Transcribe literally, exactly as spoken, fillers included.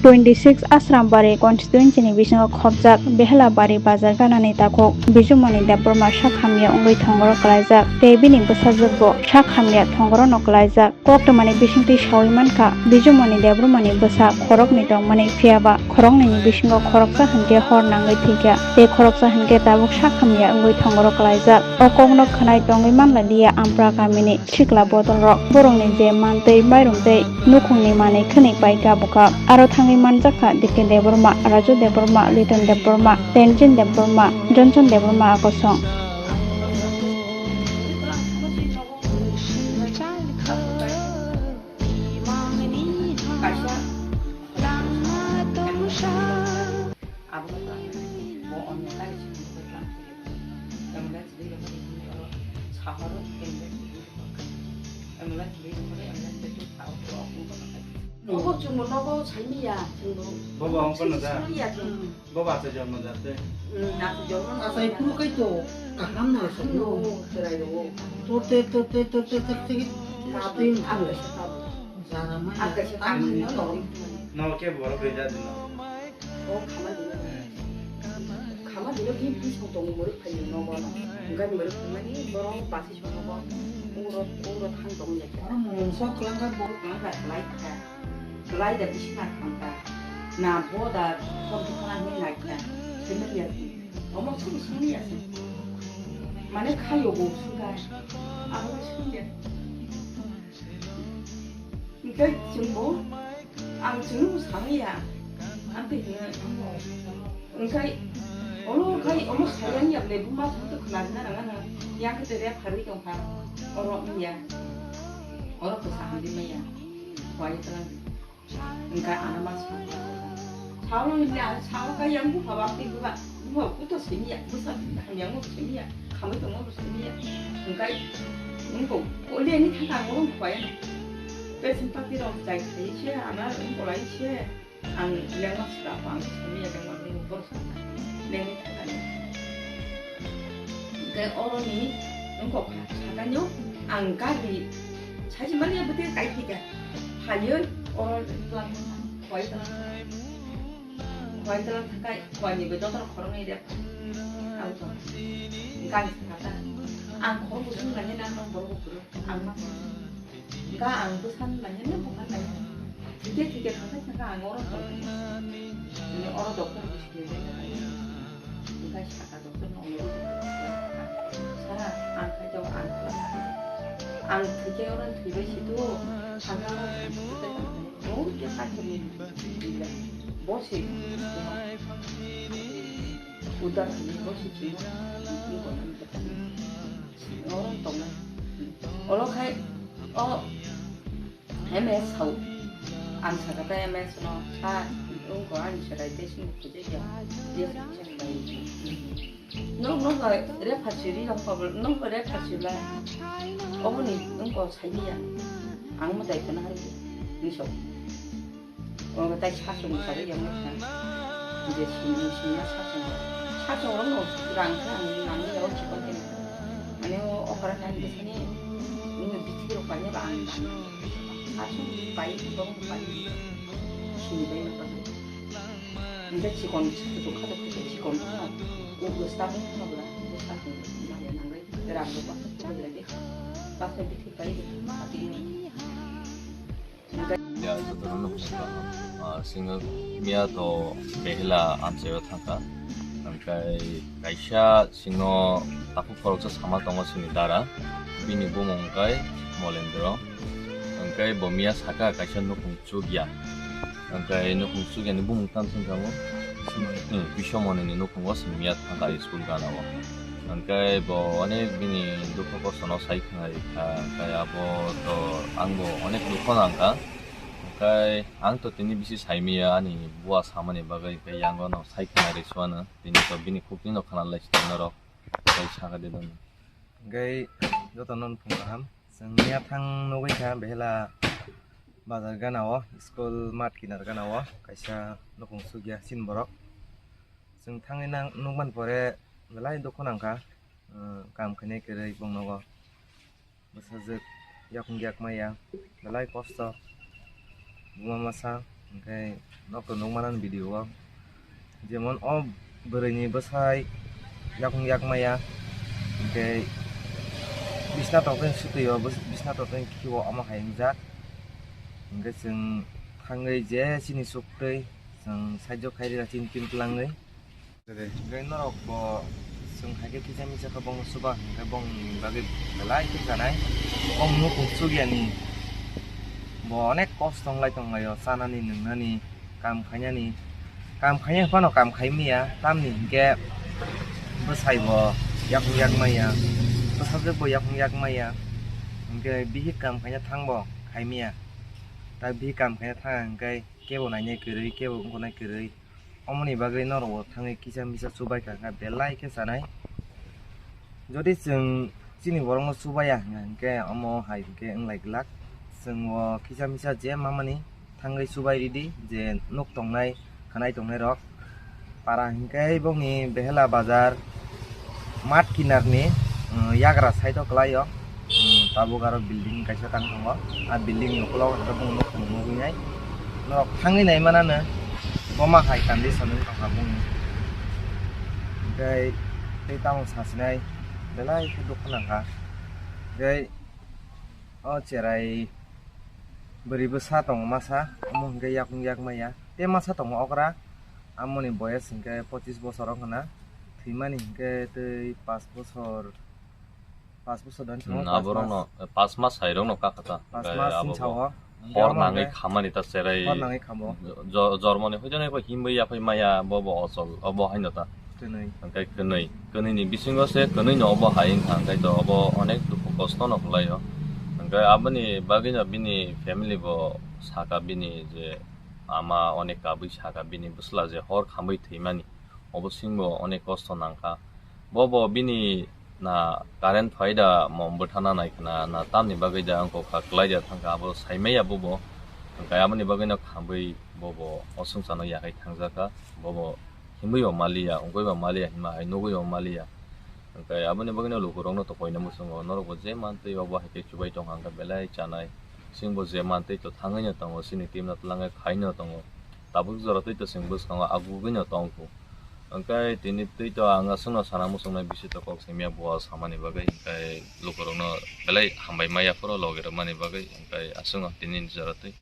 Twenty six Asrambari constituency ni bisingo khopjak Behelabari bazar ganani takhuk Bijumani Debbarma sak hamya wngwi thongoro kwlaijak tei bini bwsajwkbo sak hamya thongorono kwlaijak. Koktwmani bisingtwi sawi mankha, Bijumani Debbarmani bwsa khoroknwi tongmani, phiyaba khoroknwini bisingo khoroksa hinkhe hor nangwi thwikha tei khoroksa hinkhe tabuk sak hamya wngwi thongoro kwlaijak. O kokno khwnai tongwi manladiya Ampra kamini sikla bodolrok, borokni je mantwi mairum tei nukhungni manwi khwnwi pai kabukha. Aro thangwi manjakha D K Debbarma, Raju Debbarma, Liton Debbarma, Tenzin Debbarma, Johnson Debbarma a kosong. Kaisa. Abo bo online se ambulance ri rok ri oro sahoro ambulance ri rok ri ambulance ri rok ri ambulance ri rok ri. Nogo chwngno nogo saimiya chwngno. Bobo ang kono da. Saimiya chwng. Bobo asa jormo da te. Hmm, asa jormo. Asa ipuru kai to kaham na sokno. Chwrai rok. Torte torte torte torte. Katin. Ang kaisa tabuk. Jana mai. Ang kaisa tabuk. No ke boro bai da dino. O khama dino. Khama dino bini bising tongo, mwrwk phaini nogo no. Hwnkhe mwrwk phaimani borok basi songnogo. Uro, uro thang tongo ya khe. Oro mungsa kwlangkha bo. Kwlangkha kwlai kha. Kwlai da bisi na kham kha. Na bo da phone dukana hinwi nai kha. Simi ya. Omo simi simi ya. Mane khayo bo sungkha. Abo simi ya. Hwnkhe chwngbo, ang chwngno bo sanliya, ang twi hwnwi, hwnkhe olo khai omo sayang ya ble buma song to khna rwna rwna yang khe tere pharwi tong kha, oro wngya, oro kwsa hamdi maya, wai tlang, hwnkhe ano ma song. Sao ni le ang sao ka yang bupha ba twi buba, bupha kuto simi ya, busa hamya ngo simi ya, khamai tongo bo simi ya. Hwnkhe nungko ole ni thang ang oro khuai ano. Besin pati rok chai khai se, ana ungko lai se, ang lengma sika pa ang simi ya lengma ni bor sa. Lengni thang ani. Hwnkhe oro ni nungko kha, sakani ang gari saji mani ya bete kai thika. Phaliyo oro lang khuai tong. Khuai tong thangkai, khuaini bai jotono khoroknwi rep. Ang to. Gari sakha ta. Ang khorok busung nani nang nang borok buphuru. Ang ma. Ga ang bwsan nani nang bwsan nani. Thike thike thangkai thangkai ang oro tong. Ini oro doktor bisi nini. Engkai saka doktor no. Sara ang khai to ang. Ang thike oro thwibai situ. Saka. Bo khe sakhe ni bo se udar ni bo se chino. Oro tongnai. Oro khai o M S hau. Ang sakata M S no sa ungko ani serai te sini khuje ya. Dia. Nok nok ba re phasi ri rok pablo nok ba re phasi la. Oboni ungko saimiya. Ang mo dai kana hari ni sok. Obo tai sasong sari yang masa. Je sini sini sasong. Sasong rok no rang kha ang nang ni rok chikon kena. Ani o opera kan de sini. Ini bichi rok kanya ba ang. Sasong pai bong pai. Sini bai no pai. Ini chikon chikon kha chikon kha. O sasong na bla. Sasong na ya nang rai. Rang rok ba. Ba sai bithi pai. Ati ini. Ya, jotono nukha. Ah, singo miya to behela amchaio thangkha. Hwnkhe kaisa singo takhuk khoroksa sama tongo sini dara. Bini bumung hwnkhe Molendro. Hwnkhe bo miya saka kaisa nukhung chukya. Hwnkhe nukhung chukyani bumung tamo chwng tamo? Hmm, Bisomoni ni nukhungo sini miya thangkha school gana o. Hwnkhe bo onek bini dukhu kosto no sai khna rikha, hwnkhe abo to ang bo onek dukho nangkha. Hwnkhe ang to tini bisi saimaya ani bua samani bagwi, hwnkhe yango no sai khna risuano, tini to bini khukni no khna lai si norok, tei saka de dono. Hwnkhe jotono phung kaham, chwng miya thang nugwi kha behela bazar gana o, school mat kinar gana o kaisa nukhung chukya sin borok. Chwng thangwi nang nukman pore belai dukhu nangkha, uh, kam khainai kwrwi bongnogo bwsajwk yakung yak maya belai kosto buma masa Hwnkhe nokto nukmano video o, jemon o bwrwini bwsai yakung yak maya, hwnkhe bisna tongtwini sutwi o, bwsna tongtwini khiwo omo hai wngjak. Hwnkhe chwng thangwi je chini suktwi chwng saijo khairira chini tin twlangwi. Hwnkhe norok bo chwng hai khe kisa misa khe bongno chuba hwnkhe bongni bagwi belai khe sanai. Bong nukhung chugyani bo onek kosto wnglai tonglaio, chanani nwngnani, kam khainani. Kam khainai phano kam khai maya, tamni hwnkhe bwsai bo yakung yak maya, bwsajwk bo yakung yak maya. Hwnkhe bihik kam khaina thangbo khai maya, ta bihik kam khaina thang hwnkhe kebo nainai kwrwi, kebo wngkha nai kwrwi. Omoni bagwi norok bo thangwi kisa misa chubai kha, kha belai khe sanai. Jodi chwng chini borokno chubaya hwnkha hwnkhe omo hai hwnkhe wnglai glak. Chwng bo kisa misa je mamani thangwi chubai ridi, je nuk tongnai, khanai tongnai rok. Para hwnkhe bongni Behela bazar, mat kinarni, um, yagra side o kwlaio, um, tabuk aro building kaisa tang tongo. A building ni ukulok hwnkhe bongni nuk nugwi nai. Norok thangwi nai manano, boma hai condition wng tongkha bongni. Hwnkhe tei tamo sasinai belai khe dukha nangkha. Hwnkhe o cherai bwrwi bwsa tongo masa, omo hwnkhe yakung yak maya. Tei masa tongo okra, amoni boyes hwnkhe pochis bosor wngkha na, thwimani hwnkhe tei pas bosor, pas bosor dan Hmm, thwngmani pas aborokno, mas. Eh, pas mas sairokno kakha ta. Pas Hwnkhe mas abo sing bo sao. Hor Omo nangwi hwnkhe khamani ta cherai. Hor nangwi khamo. Jo-, jormoni hoijaknai bo himwi yaphai maya bo bo ochol, obo haino ta. Kwnwi. Hwnkhe kwnwi. Kwnwini bisingo se kwnwino obo hai wngkha, hwnkhe to obo onek dukhu kostono kwlaio. Hwnkhe aboni bagwino bini family bo sakha bini je ama onek kabui sakha bini bwsla je hor khamwi thwimani. Obo singbo onek kosto nangkha. Bobo bini na current phaida mom bwthana naikhwna, na tamni bagwi da wngkha kwlaida thangkha, abo saimaya bobo. Hwnkhe aboni bagwino khamwi bobo o swngcharno yakhai thangjakha. Bobo himwi bo maliya, wngwi bo maliya, hima hai nugwi bo maliya. Hwnkhe aboni bagwino lukurokno to koina muchungo, norokbo je mantwi obo hai khe chubai tongkha, hwnkhe belai chanai. Chwngbo je mantwi to thangwino tongo, chini team no twlangwi khaino tongo. Tabuk jora twi to chwng bwskango agugwino tongkhu. Hwnkhe tini twi to ang aswkno sana muchungnai bisi to kok simiya bo samani bagwi, hwnkhe lukurokno belai hambai maya phuru logi rwmani bagwi, hwnkhe aswkno tini jora twi.